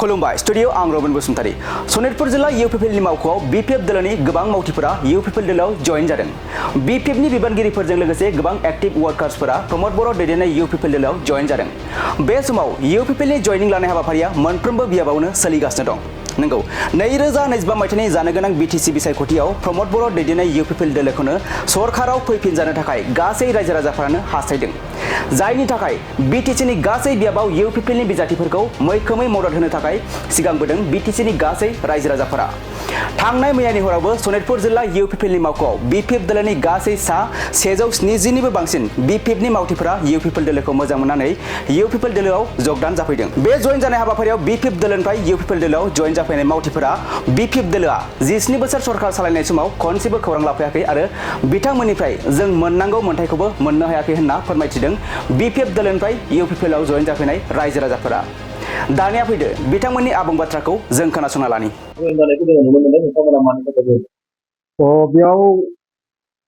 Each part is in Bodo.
खुलुमबाय स्टुडियो आं रबिन बसुमतारी सनितपुर जिल्ला इउपिपिएलनि मावख'आव बिपिएफ दोलोनि गोबां मावथिफोरा इउपिपिएल दोलोआव जयेन जादों। बिपिएफनि बिबानगिरिफोरजों लोगोसे गोबां एक्टिभ वार्कार्सफोरा प्रमद बर' दैदेननाय इउपिपिएल दोलोआव जयेन जादों। बे समाव इउपिपिएलनि जयनिं लानाय हाबाफारिया मोनफ्रोमबो बियाबावनो सोलिगासिनो दं। नंगौ 2025 मायथाइनि जानो गोनां बिटिसि बिसायख'थियाव प्रमद बर' दैदेननाय इउपिपिएल दोलोखौनो सरकाराव फैफिनजानो थाखाय गासै रायजो राजाफोरानो हास्थायदों। जायनि थाखाय बिटिसिनि गासै बियाबाव इउपिपिएलनि बिजाथिफोरखौ मैखोमै मदद होनो थाखाय सिगांबोदों बिटिसिनि गासै रायजो राजाफोरा। थांनाय मैयानि हरावबो सनितपुर जिल्ला इउपिपिएलनि मावख'आव बिपिएफ दोलोनि गासै सा 170 निबो बांसिन बिपिएफनि मावथिफोरा इउपिपिएल दोलोखौ मोजां मोननानै इउपिपिएल दोलोआव जगदान जाफैदों। बे जयेन जानाय हाबाफारियाव बिपिएफ दोलोनिफ्राय इउपिपिएल दोलोआव जयेन जाफैनाय मावथिफोरा बिपिएफ दोलोआ 17 बोसोर सरकार सालायनाय समाव खनसेबो खौरां लाफायाखै आरो बिथांमोननिफ्राय जों मोननांगौ मोनथायखौबो मोननो हायाखै होनना फोरमायथिदों बिपिएफ दोलोनिफ्राय इउपिपिएलआव जयेन जाफैनाय रायजो राजाफोरा। दानिया फैदो बिथांमोननि आबुं बाथ्राखौ जों खोनासंना लानि। बेयाव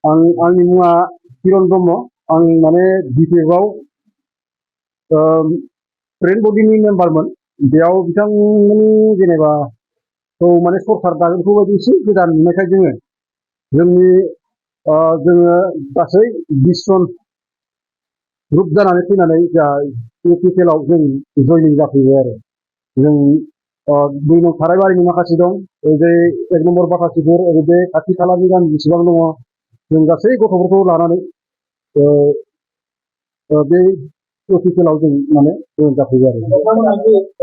आंनि मुङा किरन ब्रह्म। आं माने बिपिएफआव ट्रेन बडिनि मेम्बारमोन। बेयाव बिथांमोननि जेनेबा माने सरकार दागोनखौ बायदि एसे गोदान नुनायखाय जोङो गासै 20 जन ग्रुप जानानै फैनानै जा इउपिपिएलआव जों जयनिं जाफैबाय आरो जों 2 नं थारायबारिनि माखासे दं, ओरै 1 नम्बर माखासेफोर, ओरै बे खाथि खालानि गामि जेसेबां दङ जों गासै गथ'फोरखौ लानानै बे इउपिपिएलआव जों माने जयेन जाफैयो आरो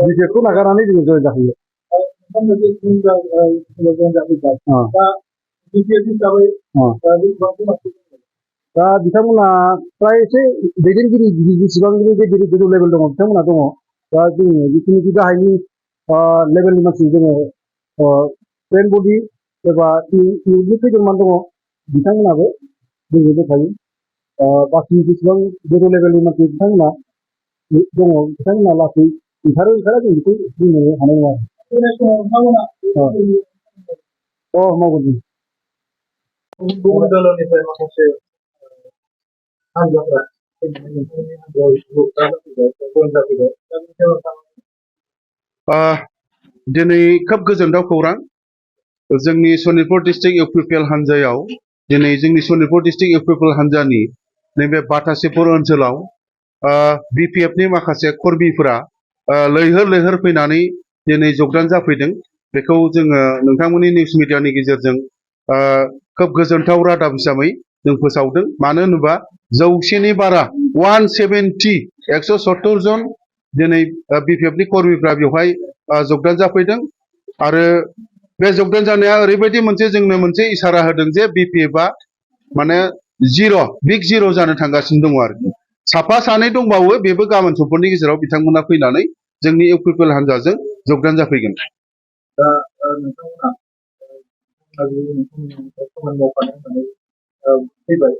बिपिएफखौ नागारनानै जों जयेन जाफैयो। दा बिथांमोना फ्राय एसे दैदेनगिरि जेसेबां गोजौ लेभेल दङ बिथांमोना दङ। दा जोङो जिथुनिखि गाहायनि लेभेलनि मानसि जोङो ट्रेन बडि एबा इउथनि खैजोनमान दङ बिथांमोनाबो जोंजों दंफायो। बाखि जेसेबां गोजौ लेभेलनि मानसि बिथांमोना दङ बिथांमोना लासै ओंखारा जों बेखौ बुंनो हानाय नङा। मावगोन जों। गुबुन दोलोनिफ्राय माखासे हानजाफ्रा दिनै खोब गोजोनथाव खौरां। जोंनि सनितपुर डिस्ट्रिक्ट इउपिपिएल हानजायाव दिनै जोंनि सनितपुर डिस्ट्रिक्ट इउपिपिएल हानजानि नैबे बाटासिपुर ओनसोलाव बिपिएफनि माखासे कर्मिफोरा लैहोर फैनानै दिनै जगदान जाफैदों। बेखौ जोङो नोंथांमोननि निउस मिडियानि गेजेरजों खोब गोजोनथाव रादाब हिसाबै जों फोसावदों। मानो होनोबा 100नि बारा 170 जन दिनै बिपिएफनि कर्मिफ्रा बेवहाय जगदान जाफैदों आरो बे जगदान जानाया ओरैबायदि जोंनो मोनसे इसारा होदों जे बिपिएफआ माने बिग जिर' जानो थांगासिनो दङ आरोखि। साफा सानै दंबावो, बेबो गाबोन समफोरनि गेजेराव बिथांमोना फैनानै जोंनि इउपिपिएल हानजाजों जगदान जाफैगोन। दा नोंथांमोना खामानि मावफानो होननानै फैबाय।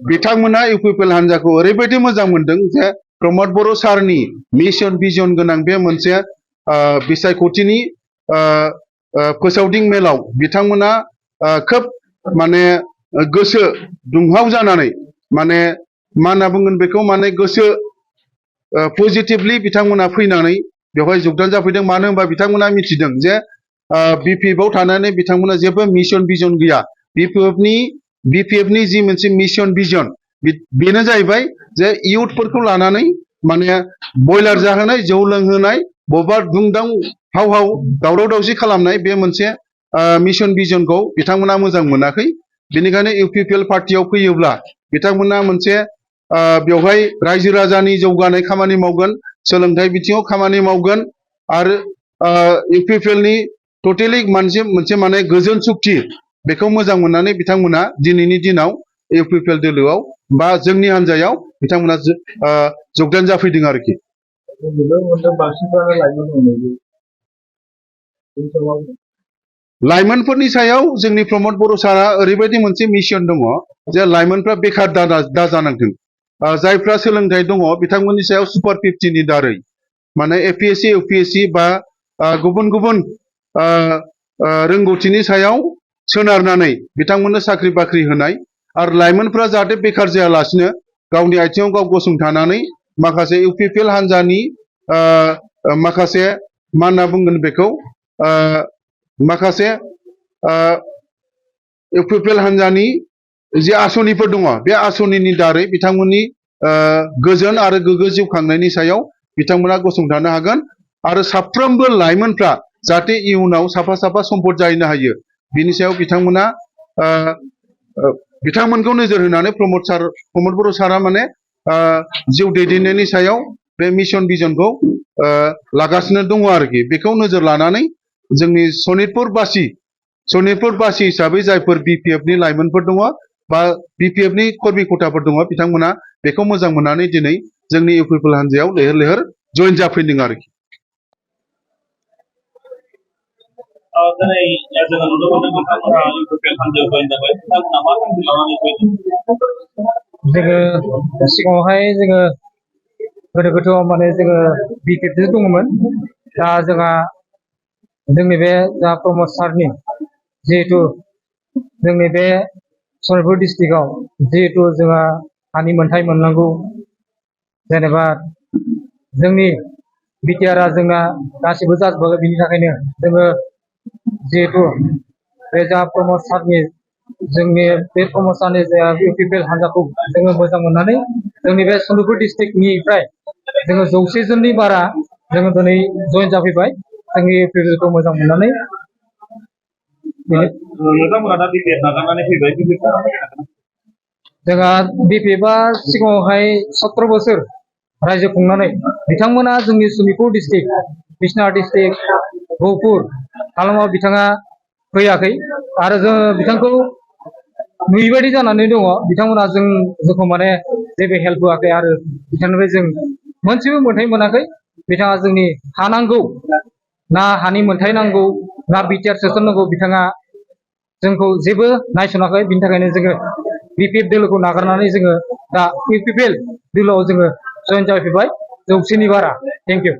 बिथांमोना इउपिपिएल हानजाखौ ओरैबायदि मोजां मोनदों जे प्रमद बर' सारनि मिशन भिजन गोनां बे मोनसे बिसायख'थिनि फोसावदिं मेलाव बिथांमोना खोब माने गोसो दुंहाव जानानै माने मा होनना बुंगोन बेखौ माने गोसो पजिटिभलि बिथांमोना फैनानै बेवहाय जगदान जाफैदों। मानो होनबा बिथांमोना मिथिदों जे बिपिएफआव थानानै बिथांमोना जेबो मिशन भिजन गैया। बिपिएफनि जि मोनसे मिशन भिजन बेनो जाहैबाय जे इयुथफोरखौ लानानै माने बयलार जाहोनाय, जौ लोंहोनाय, बबेबा दुंदां हाव दावराव दावसि खालामनाय, बे मोनसे मिशन भिजनखौ बिथांमोना मोजां मोनाखै। बेनिखायनो इउपिपिएल पार्टियाव फैयोब्ला बिथांमोना मोनसे बेवहाय रायजो राजानि जौगानाय खामानि मावगोन, सोलोंथाइ बिथिङाव खामानि मावगोन आरो इउपिपिएलनि टटेलि मोनसे माने गोजोन सुक्ति बेखौ मोजां मोननानै बिथांमोना दिनैनि दिनाव इउपिपिएल दोलोआव बा जोंनि हानजायाव बिथांमोना जगदान जाफैदों आरोखि। लाइमोनफोरनि सायाव जोंनि प्रमद बर' सारा ओरैबायदि मोनसे मिशन दङ जे लाइमोनफ्रा बेखार दाजानांथों। जायफ्रा सोलोंथाइ दङ बिथांमोननि सायाव सुपार 50नि दारै माने एपिएससि इउपिएससि बा गुबुन रोंगौथिनि सायाव सोनारनानै बिथांमोननो साख्रि बाख्रि होनाय आरो लाइमोनफ्रा जाहाथे बेखार जायालासिनो गावनि आथिङाव गाव गसंथानानै माखासे इउपिपिएल हानजानि माखासे मा होनना बुंगोन बेखौ माखासे इउपिपिएल हान्जानि जे आसनिफोर दङ बे आसनिनि दारै बिथांमोननि गोजोन आरो गोग्गो जिउ खांनायनि सायाव बिथांमोना गसंथानो हागोन आरो साफ्रोमबो लाइमोनफ्रा जाहाथे इयुनाव साफा साफा सम्पद जाहैनो हायो बिनि सायाव बिथांमोना बिथांमोनखौ नोजोर होनानै प्रमद बर' सारा माने जिउ दैदेननायनि सायाव बे मिशन भिजनखौ लागासिनो दङ आरोखि बेखौ नोजोर लानानै जोंनि सनितपुर बासि हिसाबै जायफोर बिपिएफ नि लाइमोनफोर दङ बा बिपिएफ नि कर्मि खथाफोर दङ बिथांमोना बेखौ मोजां मोननानै दिनै जोंनि इउपिपिएल हान्जायाव लैहोर लैहोर जइन जाफैदों आरोखि दिनै जोङो नुनो मोनदों बिथांमोनहा इउपिपिएल हान्जायाव जइन जाबाय बिथांमोनहा मा थांखि लानानै फैदों जोङो सिगाङावहाय जोङो गोदो माने जोङो बिपिएफ दङमोन दा जोंहा जोंनि बे जा प्रमद सारनि जिहेतु जोंनि बे सनितपुर डिस्ट्रिक्टआव जिहेतु जोंहा हानि मोनथाय मोननांगौ जेनेबा जोंनि बिटिआरआ जोंना गासिबो जाजोबाखै बिनि थाखायनो जोङो जिहेतु बे जा प्रमद सारनि जोंनि बे प्रमद सारनि जा इउपिपिएल हान्जाखौ जोङो मोजां मोननानै जोंनि बे सनितपुर डिस्ट्रिक्टनिफ्राय जोङो 100 जननि बारा जोङो दिनै जइन जाफैबाय जोंनि इउपिपिएलखौ मोजां मोननानै नोंथांमोना दा बिपिएफ नागारनानै फैबाय जोंहा बिपिएफआ सिगाङावहाय 17 बोसोर रायजो खुंनानै बिथांमोना जोंनि सनितपुर डिस्ट्रिक्ट बिश्वनाथ डिस्ट्रिक्ट गहपुर हालामाव बिथाङा फैयाखै आरो जों बिथांखौ नुयैबायदि जानानै दङ बिथांमोना जोंखौ माने जेबो हेल्प होआखै आरो बिथांनिफ्राय जों मोनसेबो मोनथाय मोनाखै बिथाङा जोंनि हा नांगौ ना हानि मोनथाय नांगौ ना बिटिआर सोसननांगौ बिथाङा जोंखौ जेबो नायसनाखै बिनि थाखायनो जोङो बिपिएफ दोलोखौ नागारनानै जोङो दा इउपिपिएल दोलोआव जोङो जइन जाफैबाय 100 नि बारा थेंक इउ